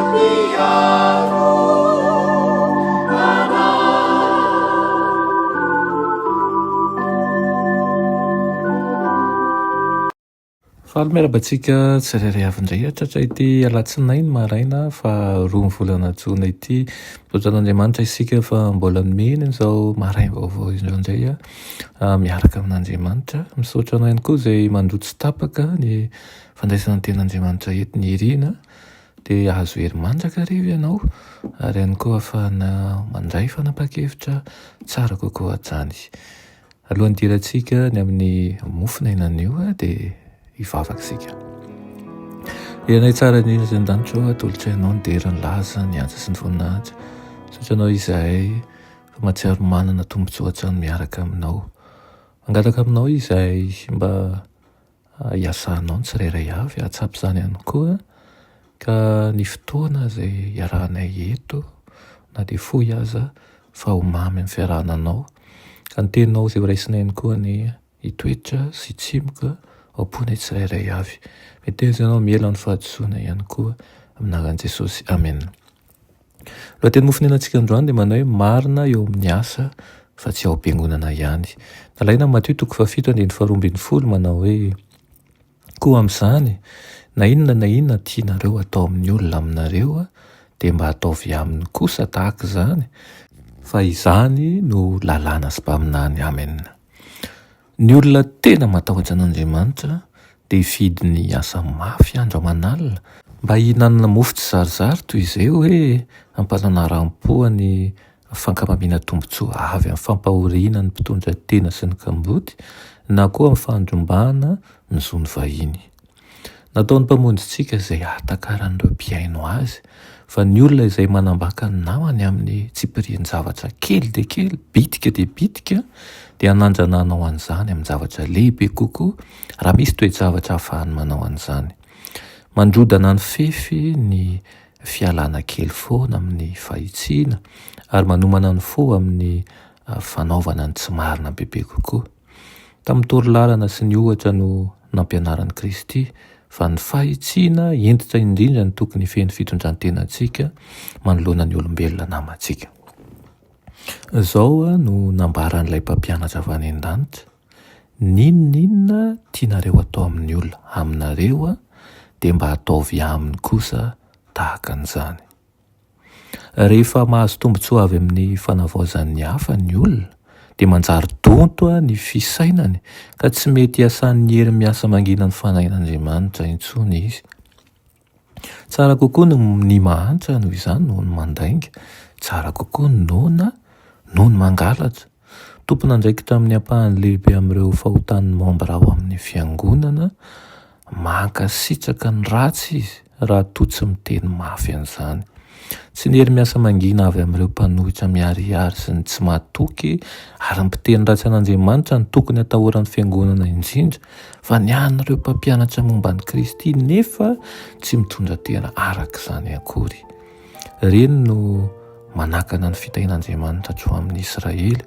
Mpiaro anay. Faly miarahaba antsika tsirairay avy indray hatratra ity alatsinainy maraina faha roa ny volana jona ity. Misaotra an'Andriamanitra isika fa mbola nomeny an'izao maraina vaovao izao indray miaraka amin'Andriamanitra. Misaotra anao ihany koa izay mandoa tsy tapaka ny fandraisana ny tenin'Andriamanitra eto ny irina dia hahazo hery mandrakariva ianao ary ihany koa ahafahana mandray fanapahan-kevitra tsara kokoa hatrany. Alohan'ny hidirantsika ny amin'ny mofon'aina anio dia hivavaka isika. Ry Anay tsara indrindra izay an-danitra ô, atolotray Anao ny dera, ny laza, ny antsa sy ny voninahitra. Misaotra Anao izahay fa mahatsiaro manana tombontsoa hatrany miaraka Aminao. Mangataka Aminao izahay mba hiasanao ny tsirairay avy, hahatsapa izany ihany koa ka ny fotoana izay iarahanay eto na dia fohy aza fa ho mamy amin'ny fiarahana anao, ka ny teninao izay ho raisinay ihany koa anie hitoetra sy hitsimoka ao am-ponay tsirairay avy. Meteza ianao hamela ny fahadisoana ihany koa amin'ny anaran'i Jesosy. Amena. Lohateny mofonenantsika androany dia manao hoe marina eo amin'ny asa fa tsy ao am-piangonana ihany. Nalaina amin'i Matio toko fahafito andininy faharoa ambin'ny folo manao hoe Koa amin'izany, na inona na inona tianareo hatao amin'ny olona aminareo, dia mba ataovy aminy kosa tahaka izany, fa izany no lalàna sy mpaminany. Amen. Ny olona tena matahotra an'Andriamanitra dia hifidy ny hiasa mafy andro aman'alina mba hihinanana mofo tsizarizary toy izay hoe hampananaram-po ny fankamamiana tombontsoa avy amin'ny fampahoriana ny mpitondra tena sy ny kamboty na koa amin'ny fandrombahana ny zon'ny vahiny. Nataon'ny Mpamonjintsika izay hahatakaran'ireo mpihaino azy fa ny olona izay manambaka ny namany amin'ny tsipirian-javatra kely dia kely, bitika dia bitika, dia hanandrana hanao an'izany amin-javatra lehibe kokoa raha misy toe-javatra ahafahany manao an'izany. Mandrodana ny fefy ny fialana kely foana amin'ny fahitsiana ary manomana ny fo amin'ny fanaovana ny tsy marina bebe kokoa. Tamin'ny torolalana sy ny ohatra no nampianaran'i Kristy fa ny fahitsiana hentitra indrindra no tokony hifehy ny fitondran-tenantsika manoloana ny olombelona namantsika. Izao no nambaran'ilay mpampianatra avy any an-danitra, N'inon'inona tianareo atao amin'ny olona aminareo dia mba ataovy aminy kosa tahaka an'izany. Rehefa mahazo tombontsoa avy amin'ny fanavaozan'ny hafa ny olona dia manjary donto ny fisainany ka tsy mety hiasan'ny hery miasa mangina ny fanahin'Andriamanitra intsony izy. Tsara kokoa ny ny mahantra noho izany noho ny mandainga. Tsara kokoa ny noana noho ny mangalatra. Tompon'andraikitra amin'ny ampahany lehibe amin'ireo fahotan'ny mambra ao amin'ny fiangonana, mankasitraka ny ratsy izy raha toa tsy miteny mafy an'izany. Tsy ny hery miasa mangina avy amin'ireo mpanohitra miharihary sy ny tsy mahatoky ary ny mpiteny ratsy an'Andriamanitra no tokony hatahoran'ny fiangonana indrindra fa ny an'ireo mpampianatra momba an'i Kristy nefa tsy mitondra tena araka izany akory. Ireny no manakana ny fitahian'Andriamanitra tsy ho amin'i Israely.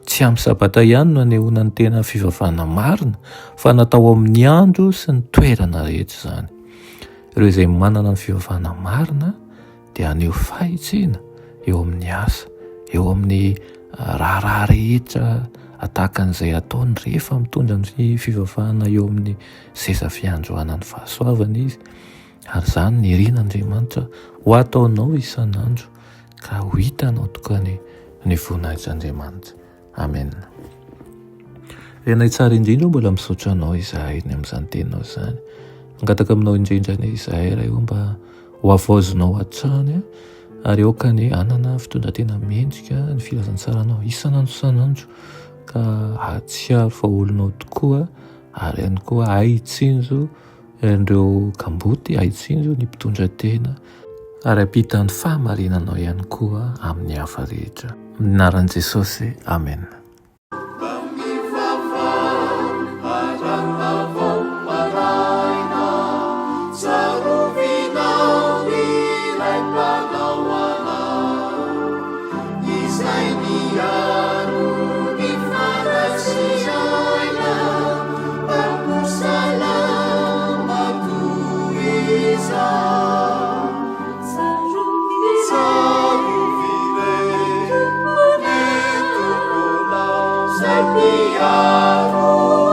Tsy amin'ny Sabata ihany no anehoana ny tena fivavahana marina, fa natao amin'ny andro sy ny toerana rehetra izany. Ireo izay manana ny fivavahana marina dia haneho fahitsiana eo amin'ny asa, eo amin'ny raharaha rehetra tahaka an'izay ataony rehefa mitondra ny fivavahana eo amin'ny seza fiandroana ny fahasoavana izy. Ary izany no irin'Andriamanitra ho ataonao isan'andro ka ho hitanao tokoa ny ny voninahitr'Andriamanitra. Amen. Ry Anay tsara indrindra o, mbola misaotra Anao izahay ny amin'izany teninao izany. Mangataka aminao indrindra anie izahay Ray o mba ho havaozinao hatrany ary aoka anie hanana fitondran-tena mendrika ny filazantsaranao isan'andro isan'andro ka hahatsiaro fa olonao tokoa ary ihany koa hahay hitsinjo Ireo kamboty haitsinjo ny mpitondra tena ary hampita ny fahamarinanao ihany koa amin'ny hafa rehetra. Amin'ny anaran'i Jesosy, Amena. Mpiaro.